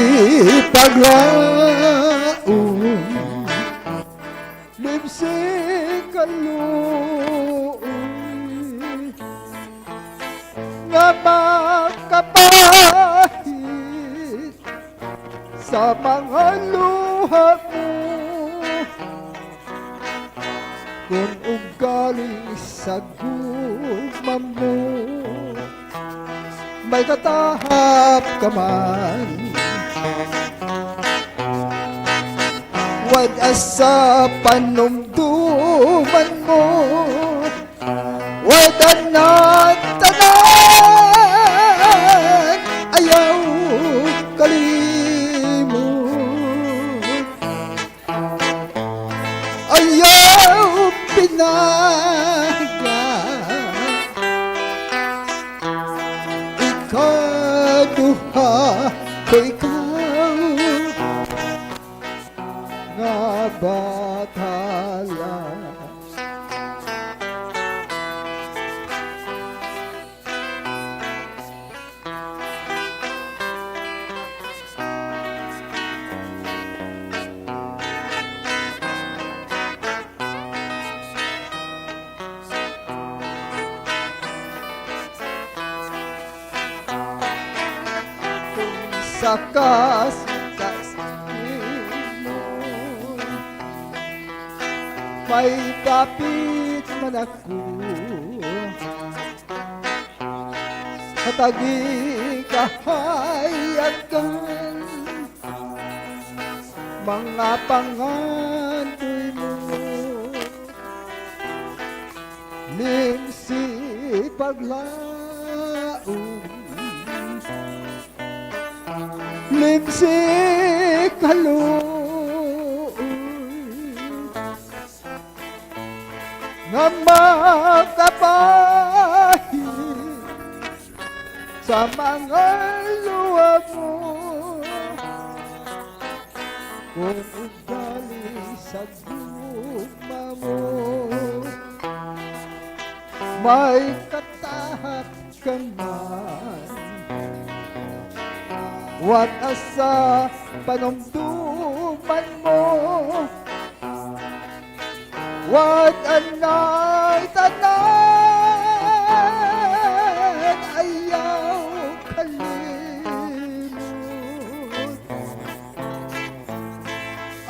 paglaom, limsi kaluoy, nga makapahit sa mga luha mo. Kung ugaling sa gugma mo, may katahap ka man, wad-a sa panumduman mo. Wala na tanan, ayaw kalimot, ayaw pinaga. Ikaduha ko ikaw nga batala. Sa kasing-kasing mo, may dapit man ako sa tagikahayagan, mga pangandoy mo. Limsi paglaom, limsi kaluoy, nga makabahin sa mga luha mo. Kung ugali sa gugma mo, may katahap ka man, wala sa panumduman mo. Wag anay tanan, ayaw kalimot,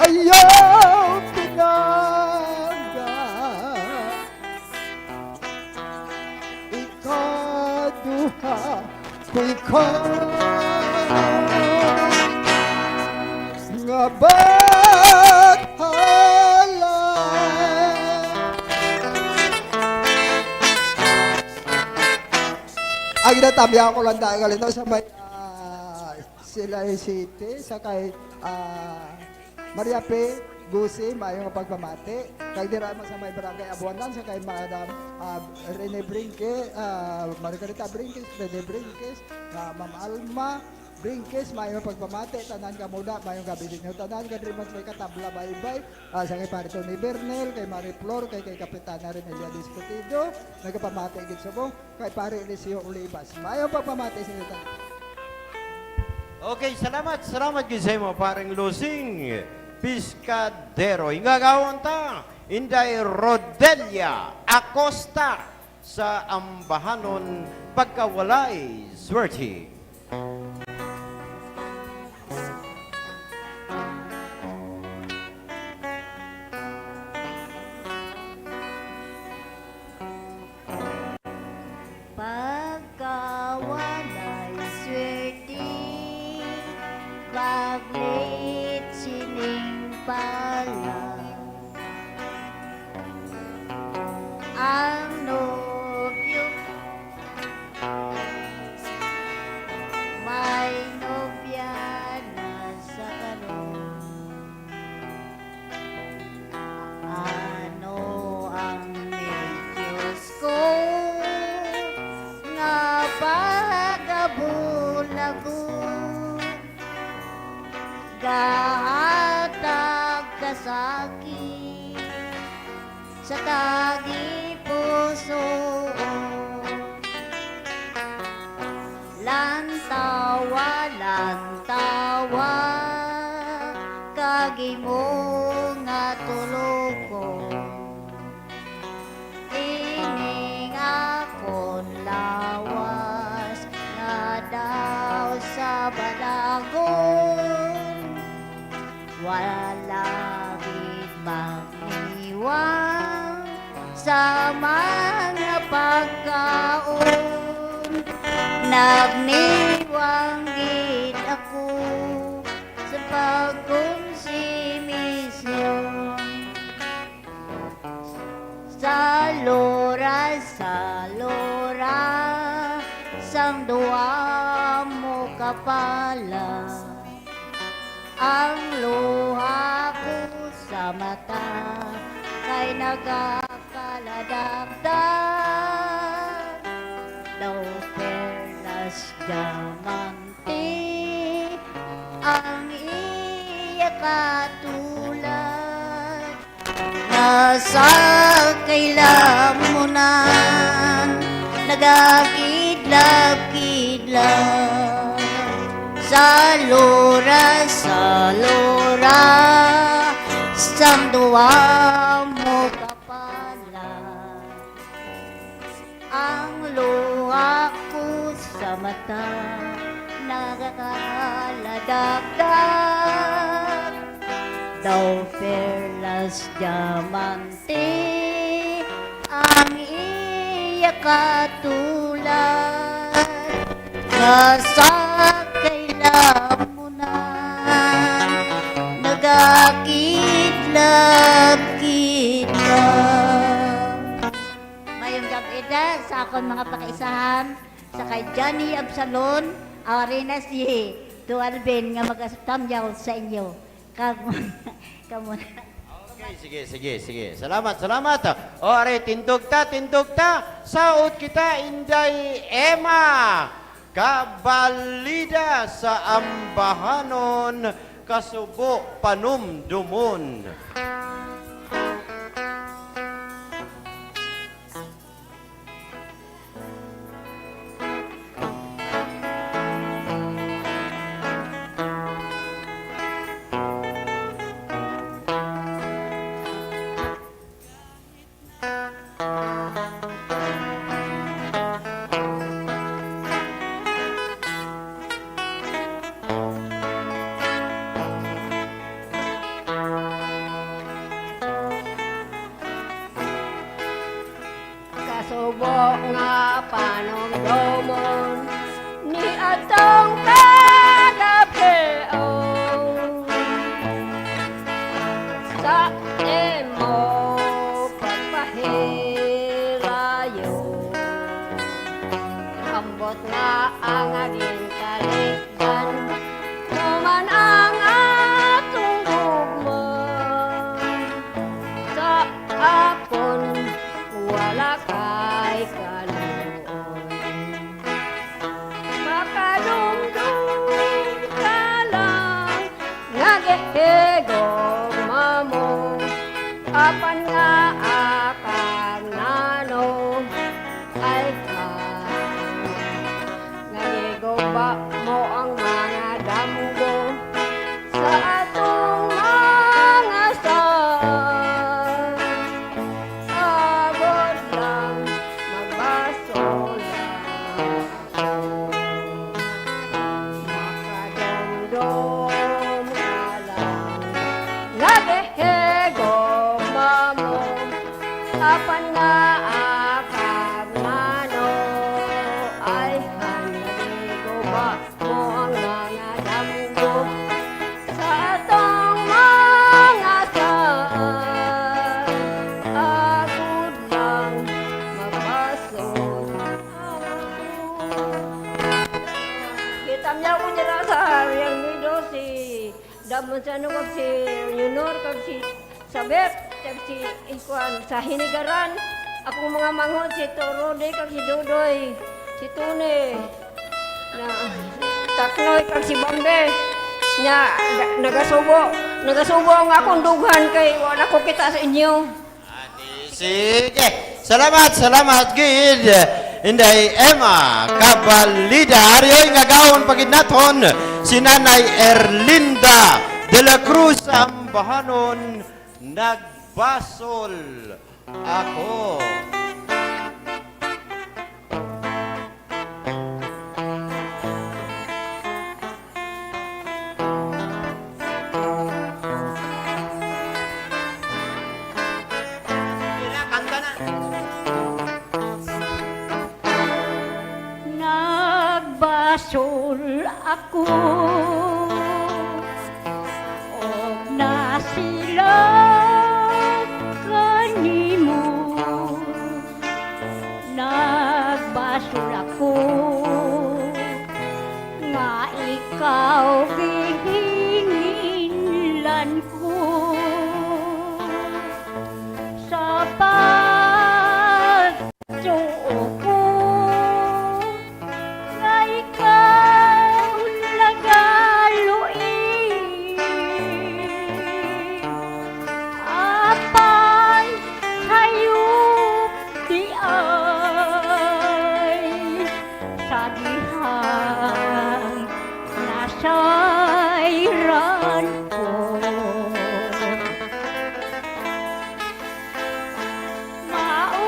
ayaw pinangga. Ikaduha ko ikaw nga bathala. Ang ginatamya ko lang dahil kalinaw sa may, ah, Silay City, sa kay, ah, Maria P. Gusi, maayo nga pagpamati. Kag dira man sa may Barangay Abuanan, sa kay Madam, ah, Rene Brinque, ah, Margarita Brinques, Rene Brinques, ah, Ma'am Alma Brinques, maayo nga pagpamati. Tanan ka muna, maayong gabi sa inyo tanan. Kag diri man sa may Katabla Baybay, ah, sa kay Pare Tony Bernal, kay Mari Flor, kay, kay Kapitana Renelia Discutido, nagapamati gid subong. Kay Pare Eliseo Olivas. Maayong pagpamati sa inyo tanan. Okay, salamat, salamat gid sa imo, Pareng Lusing Piscadero. Ingagawon ta, Inday Rodelia Acosta sa Ambahanon, Pagkawalay Swerte. Pagkawalay swerte, baglit sining pala. Ang nobyo may nobya na sa karon. Ano ang medyos ko nga pagabulagon? Gahatag ka sa akin sa tagipusoon. Lantawa, lantawa, kag imo nga tulokon. Ining akon lawas nga daw sa balagon, wala gid magniwang sa mga pagkaon. Nagniwang gid ako sa pagkonsumisyon. Sa lora, sa lora, sang duha mo ka pala. Ang luha ko sa mata kay nagakaladakdak. Daw perlas, diamante ang iya katulad. Nasa kailamunan, nagakidlap-kidlap. Sa lora, sa lora, sang duha mo ka pala. Ang luha ko sa mata nakaladakdak. Daw perlas diamante ang iya katulad. Nga sa kailamunan nagakidlap-kidlap. Mayong gab-i da sa akon mga pakaisahan, sa kay Johnny Absalon, awari na si Dualvin nga magatamyaw sa inyo. Kag, kamo na. Okay, sige, sige, sige. Salamat, salamat. O, are, tindog ta, tindog ta. Saot kita, Inday Emma Cabalida sa Ambahanon, Kasubo, Panumdumon. Kasubo nga panumdomon ni atong kagapion sa imo pagpahirayo. Ambot nga ang agin kalikdan, tuman ang atong gugma sa akon wala kay kaluoy. Makadumdom ka lang nga gihigugma mo, apan nga akag nano ay ka. Nga giguba mo ang mga damgo sa atong mga sal. Agod lang magbasol ako. Makadumdom ka lang nga gihigugma mo. Apan nga akag nano ay ang nagiguba mo ang mga damgo sa atong mga sal. Agod lang mabasol ako. Kita niya ko dira sa Real Nido, si Dab Manzano kag si Leonor kag si Sabet kag si, eh, kuan, sa Hinigaran. Akong mga manghod, si Tito Rudy kag si Dudoy, si Tony, na Taknoy kag si Bambe. Nya, ga-, nagasubo, nagasubo ang akong dughan kay wala ko kita sa inyo. Ati, sige. Salamat, salamat gid, Inday Emma Cabalida. Ari, oy, nga gawon pa gid naton si Nanay Erlinda de la Cruz, Ambahanon, Nagbasol Ako. Kanta na. Nagbasol ako og nasilag kanimo. Nagbasol ako nga ikaw gihinginlan ko. Sa pagtuo ko nga ikaw nagaluin, apan hayop di ay sa dihang nasayran ko. Mao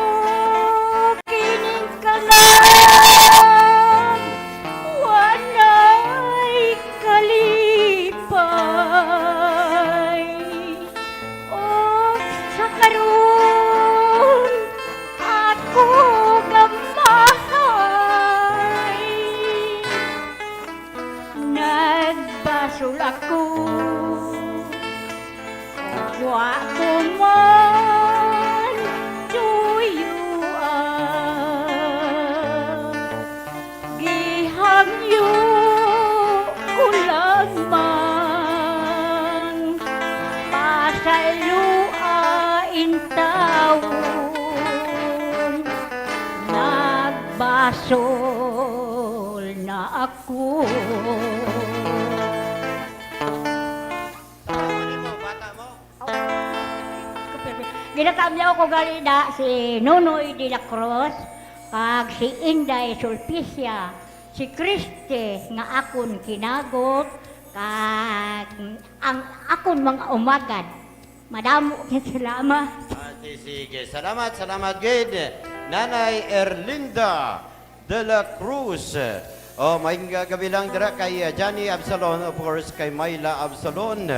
kining kalag, wala Sul ako, wa ko man tuyuan. Gihangyo ko lamang pasayloa intawon, nagbasol na ako. Ginatamyaw ko gali na si Nonoy de la Cruz kag si Inday Sulpicia, si Christy nga akon kinagot, kag ang akon mga umagad. Madamo kay salamat. Ah, si-, sige. Salamat, salamat gid, Nanay Erlinda de la Cruz. Oh, maayong gabi lang dira kay, uh, Johnny Absalon, of course, kay Myla Absalon.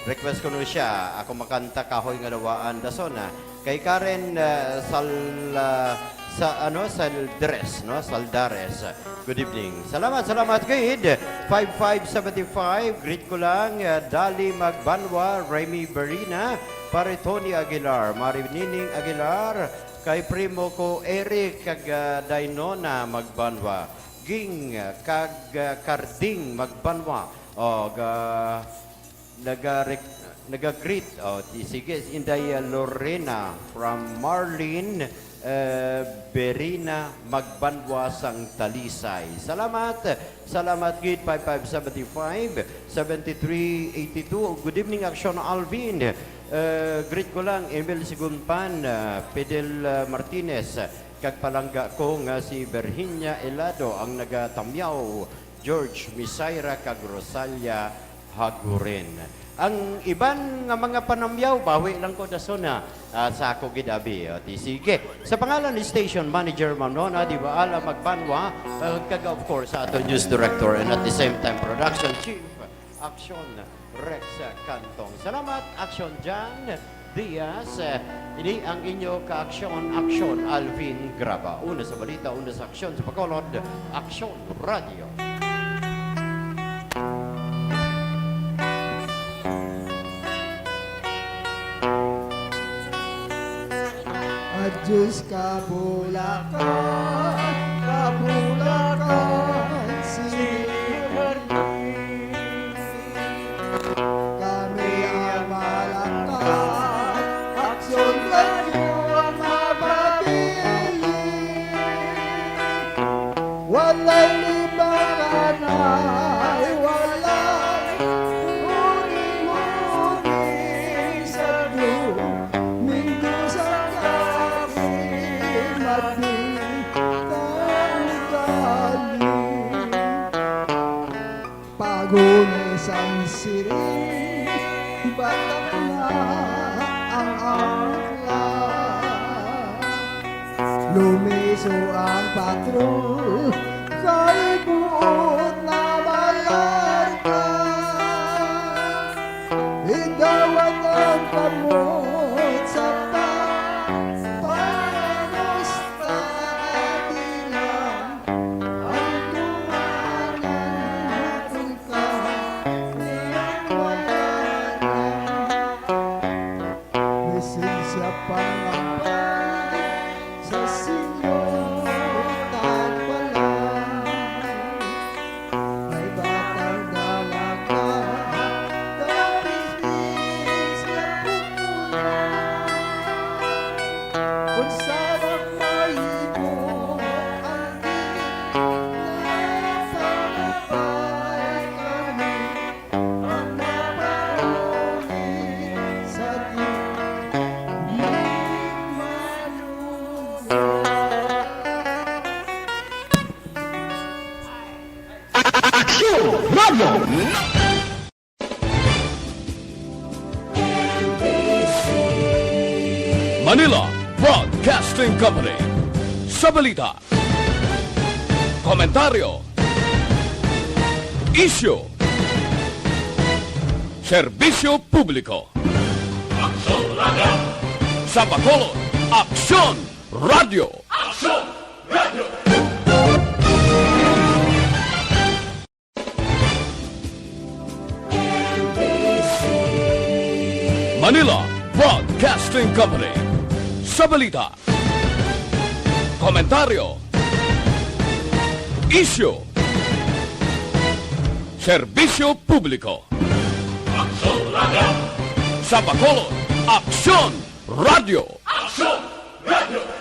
Request ko no siya, ako makanta Kahoy nga Lawaan, Dason, ah. Kay Karen, uh, Sal-, uh, sa, ano, Saldres, no? Saldares. Good evening. Salamat, salamat gid. Five five seventy-five, greet ko lang, uh, Dali Magbanwa, Remy Berina, Pare Tony Aguilar, Mari Nining Aguilar, kay primo ko Eric kag, ah, Dainona Magbanwa, Ging, ah, kag, ah, Carding Magbanwa. O, ga-, naga-rec-, naga-greet. O, di, sige, Inday, ah, Lorena from Marlene, eh, Berina Magbanwa sang Talisay. Salamat. Salamat gid, five five seven five, seven three eight two. Good evening, Action Alvin. Eh, greet ko lang, Emil Sigunpan, eh, Fidel, eh, Martinez, kag palangga ko nga si Virginia Elado ang nagatamyaw, George Misaira kag Rosalia Hagurin. Ang iban nga mga panamyaw, bawi lang ko, Dason, ha. Ah, sa ako gid, abi. O, di sige. Sa pangalan ni Station Manager Ma'am Nona Dibaala Magbanwa, ah, kag of course sa aton News Director and at the same time Production Chief, Action Rex Cantong. Salamat, Action John Diaz. Eh, ini ang inyo ka-aksyon, Action Alvin Graba. Una sa balita, una sa aksyon sa Bacolod, Aksyon Radio. Adyos ka, Bulacan, ka Bulacan, si Martin. Kami ang Malacan, Aksyon Radyo ang mapapili. Walay libangan ay walay huni-huni sa Domingo sa gabi, magdidanggaling. Paghuni sang siring, batak na ang akla. Lumiso ang patrol, kay buot na Malacan. Idawat ang kamot sa pagpangos ta dila. Ang tumanan naton ka, niya wala na. Presensya pangabay sa Señor tagbalay. May batang dalaka, dapis nga pupunan. Kung sabak mahimo ang ginapanabay kami, ang mapauli sa ginmanugot. Aksyon Radio. Manila Broadcasting Company. Sa balita, komentaryo, isyu, serbisyo publiko. Aksyon Radio. Sa Bacolod, Aksyon Radio. Aksyon Radio. Manila Broadcasting Company. Sa balita, komentaryo, isyu, serbisyo publiko. Aksyon Radio! Sa Bacolod, Aksyon Radio! Aksyon Radio!